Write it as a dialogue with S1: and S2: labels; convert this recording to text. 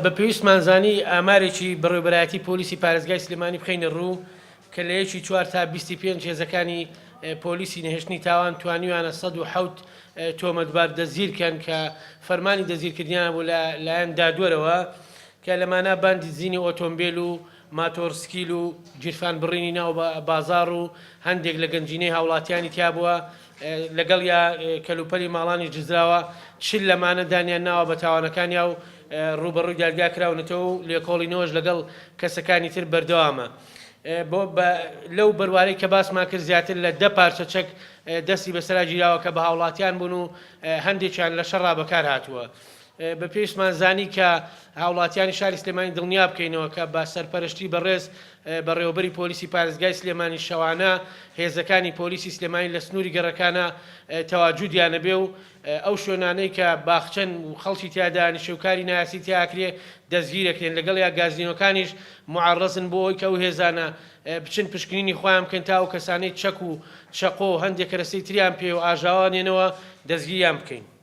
S1: بە پێویستمان زانی ئامارێکی بەڕێوەبەرایەتی پۆلیسی پارێزگای سلێمانی بخەینە ڕوو کە لە یەکی چوار تا بیستی پێنج هێزەکانی پۆلیسی نەهێشتنی تاوان توانیویانە 107 تۆمەتبار دەستگیرکەن کە فەرمانی دەستگیرکردنیان بوو لە لایەن دادوەرەوە کە لەمانە باندی دزینی ئۆتۆمبێل و ماتۆڕسکیل و گیرفان بڕینی ناو بازاڕ و هەندێک لە گەنجینەی هاوڵاتیانی تیابووە، لەگەڵیا کەلوپەلی ماڵانیش دزراوە، 40 لەمانە دانیان ناوە بە تاوانەکانیا و ڕووبەڕووی دادگا کراونەتەوە و لێکۆڵینەوەش لەگەڵ کەسەکانی تر بەردەوامە. بۆ لەو بەروارەی کە باسمان کرد زیاتر لە دە پارچە چەک دەستی بەسەرا گیراوە کە بە هاوڵاتیان بوون و هەندێکیان لە شەڕا بەکار هاتووە. بە پێویستمان زانی کە هاوڵاتیانی شاری سلێمانی دڵنیا بکەینەوە کە بە سەرپەرشتی بەڕێز بەڕێوەبەری پۆلیسی پارێزگای سلێمانی شەوانە هێزەکانی پۆلیسی سلێمانی لە سنووری گەڕەکانە تەواجودیانە بێ و ئەو شوێنانەی کە باخچەن و خەڵکی تیا دانیشێ و کاری نایاسایی تیا ئەکرێ دەستگیرەکرێن لەگەڵیا گازینۆکانیش موعەڕەزن بۆ ئەوەی کە ئەو هێزانە بچن پشکنینی خۆیان بکەن تا ئەو کەسانەی چەک و چەقۆ و هەندێک کەرەسەی تریان پێ و ئاژاوە نێنەوە دەستگیریان بکەین.